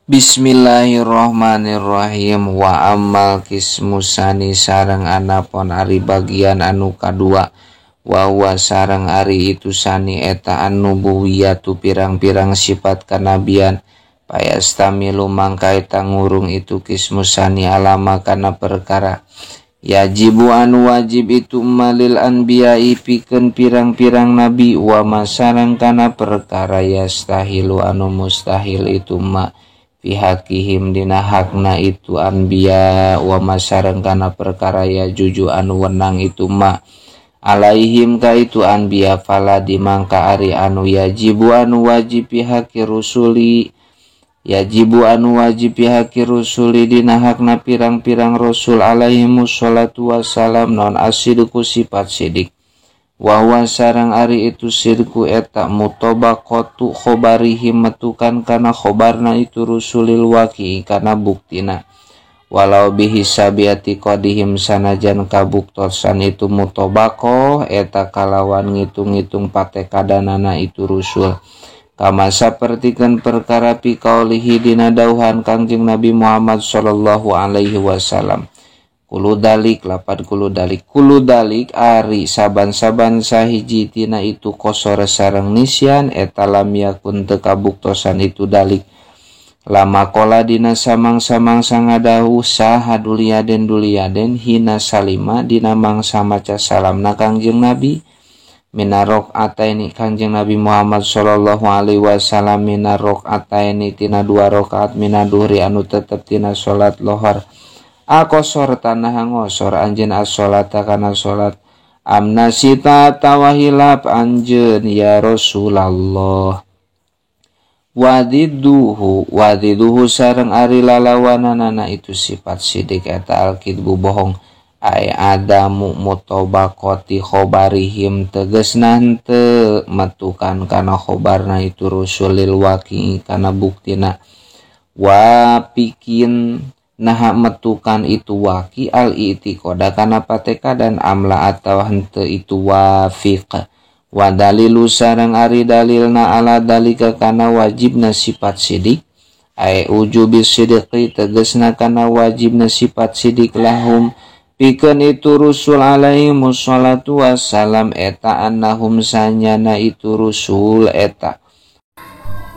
Bismillahirrahmanirrahim. Wa amal kismusani sareng anapon ari bagian anu kadua wa huwa sareng ari itu sani eta an-nubuwiyatu pirang-pirang sifat kanabian payastamilu mangka eta ngurung itu kismusani alama kana perkara yajibu anu wajib itu malil anbiya'i pikeun pirang-pirang nabi wa masareng kana perkara yastahilu anu mustahil itu ma pihakihim dina hakna itu anbiya wa masareng kana perkara ya juju anu wenang itu ma alaihim ka itu anbiya fala dimangka ari anu yajibu anu wajib pihaki rusuli yajibu anu wajib pihaki rusuli dina hakna pirang-pirang rasul alaihimus salatu wassalam non asidku sifat sidik wa huwa sareng ari itu sirku eta mutobaqatu khobarihim metukan kana khobarna itu rusulil waqi kana buktina walau bihisabiati qadihim sanajan kabuktosan itu mutobaqo eta kalawan ngitung-ngitung patekadanana itu rusul kama sapertikeun perkara piqaulihi dina dauhan Kangjeng Nabi Muhammad sallallahu alaihi wasallam kulu dalik lapan kulu dalik kulu dalik ari saban-saban sahiji tina itu kosor sareng nisyan eta lam yakun teu kabuktosan itu dalik lama kola dina samang-samang sangadahu saha duliaden duliaden hina salima dina mangsa maca salamna Kangjeng Nabi minarok ataini Kangjeng Nabi Muhammad sallallahu alaihi wasallam minarok ataini tina dua rakaat minaduhri anu tetep tina salat lohor akosor tanah ngosor anjeun as-sholata kana salat amnasita tawahilap anjeun ya Rasulullah wadiduhu wadiduhu sareng ari lalawananana itu sifat sidik eta al-kidbu bohong ay adamu mutobaqati khobarihim tegesna henteu metukan kana khobarna itu rusulil waqi kana buktina wa pikin naha metukan itu waki al-i'tiqoda kana pateka dan amla atau henteu itu wafiq wa dalilu sareng ari dalilna ala dalika kana wajibna sifat sidik ay ujubi sidiqi tegesna kana wajibna sifat sidik lahum pikeun itu rusul alaihimus salatu wassalam eta annahum sanyana itu rusul eta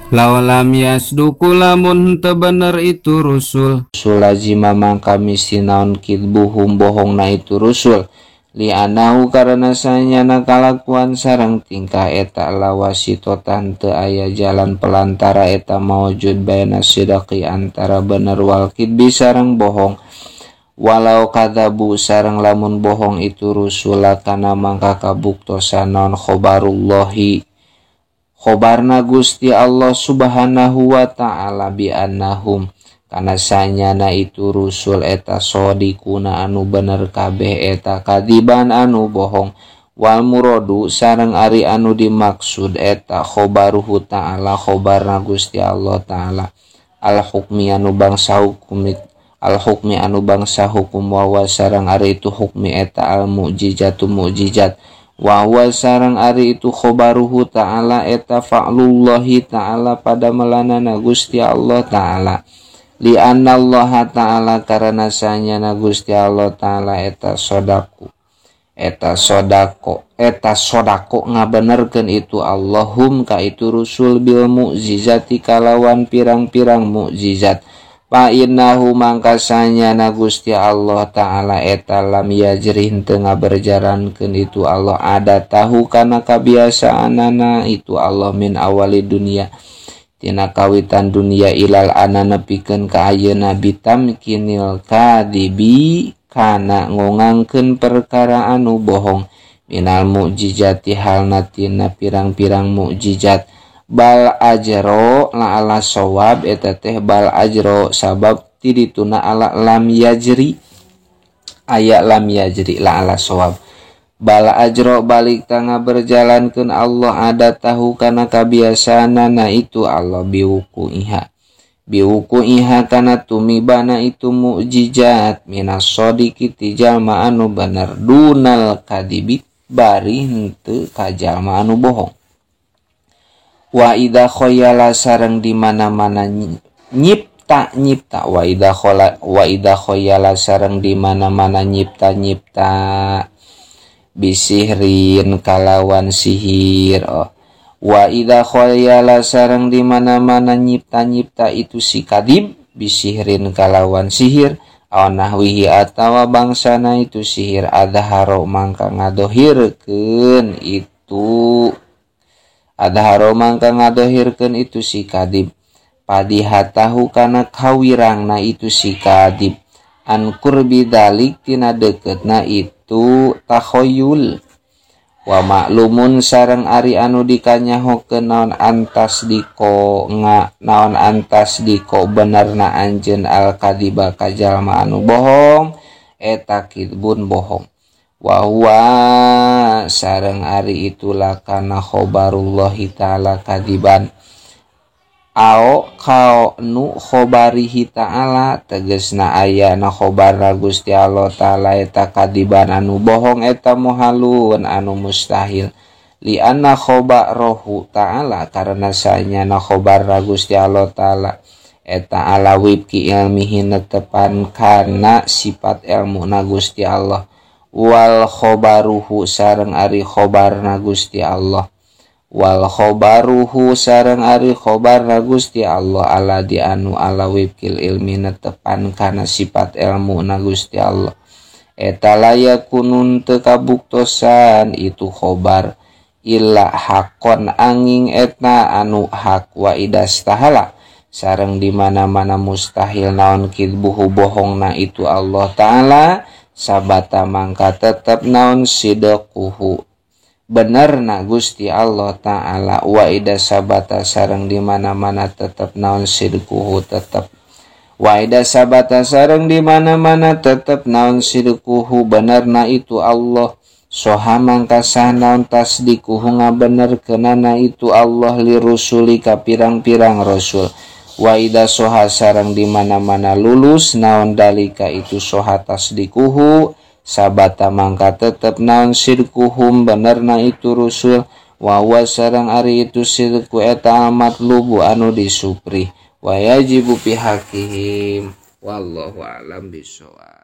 lawalam yasduku lamun teu bener itu rusul sulazima mangka misi naon kidbuhum bohongna itu rusul li'anahu karena sanyana kalakuan sareng tingkah eta lawasitotan teu aya jalan pelantara eta maujud baina sidaqi antara bener wal kidbi sareng bohong walau kadzabu sareng lamun bohong itu rusula kana mangka kabuktosan naon khobarullahi khobarna Gusti Allah subhanahu wa ta'ala bi annahum kana sanyana itu rusul eta sodikuna anu bener kabeh eta kadiban anu bohong wal muradu sareng ari anu dimaksud eta khobaruhu ta'ala khobarna Gusti Allah ta'ala al hukmi anu bangsa hukum al hukmi anu bangsa hukum wa sareng ari itu hukmi eta al mukjizatu mukjizat wa huwa sareng ari itu khobaruhu ta'ala eta fa'lullahi ta'ala pada melanana Gusti Allah ta'ala li annallaha ta'ala karena sanyana Gusti Allah ta'ala eta sodaku eta sodako eta sodako ngabenerkeun itu Allahum ka itu rusul bil mukjizati kalawan pirang-pirang mukjizat fa innahu mangka sanyana Gusti Allah ta'ala eta lam yajri henteu ngaberjalankeun itu Allah ada tahu kana kabiasaanana itu Allah min awali dunia tina kawitan dunia ilal ana nepikeun ka ayeuna bitamkinil kadibi kana ngongangkeun perkara anu bohong minal mukjizati halna tina pirang-pirang mukjizat bal ajro la ala sawab eta teh bal ajro sabab ti dituna ala lam yajri aya lam yajri la ala sawab bal ajro balik tangga berjalankeun Allah ada tahu kana kabiasaanana itu Allah biwuku iha kana tumibana itu mukjizat minas sadiqi ti jalma anu bener dunal kadibi bari henteu ka jalma anu bohong wa idza khoyala sareng di mana-mana nyip nyipta-nyipta wa idza khala wa idza khayyala sareng di mana-mana nyipta-nyipta bisihrin kalawan sihir. Oh. Wa idza khayyala sareng di mana-mana nyipta-nyipta itu si kadib bisihrin kalawan sihir aw nahwihi atawa bangsana itu sihir adharo mangka ngadohirkeun itu adharo mangka ngadohirkeun itu si kadib padihatahu kana kawirangna itu si kadib an qurbi dalik tina deketna itu takhoyul wa maklumun sareng ari anu dikanyahokeun naon antas diko nga naon antas diko benerna anjeun al kadiba ka jalma anu bohong eta kidbun bohong wa huwa sareng ari itulah kana khobarullahi ta'ala kadiban ao kao nu khobarihi ta'ala tegesna aya na khobarna Gusti Allah ta'ala eta kadiban anu bohong eta muhalun anu mustahil li anna khobarohu ta'ala karena saenyana khobarna Gusti Allah ta'ala eta ala wibki ilmihi netepan kana sifat ilmu na Gusti Allah wal khobaruhu sareng ari khobarna Gusti Allah wal khobaruhu sareng ari khobarna Gusti Allah ala di anu ala wibkil ilmi netepan kana sifat ilmu na Gusti Allah eta layakunun teu kabuktosan itu khobar illa hakon angin etna anu hak wa idastahala sareng di mana-mana mustahil naon kidbuhu bohongna itu Allah ta'ala sabata mangka tetep naon sidquhu bener na Gusti Allah ta'ala wa ida sabata sareng di mana-mana tetep naon sidquhu tetep wa ida sabata sareng di mana-mana tetep naon sidquhu bener na itu Allah soha mangka sah naon tasdiquhu ngabenerkeunana itu Allah lirusuli ka pirang-pirang rasul wa ida soha sareng di mana-mana lulus naon dalika itu soha tasdiquhu sabata mangka tetep naon sidquhum benerna itu rusul wa huwa sareng ari itu sidqu eta matlubu anu disupri wa yajibu pihakihim wallahu a'lam bissawab.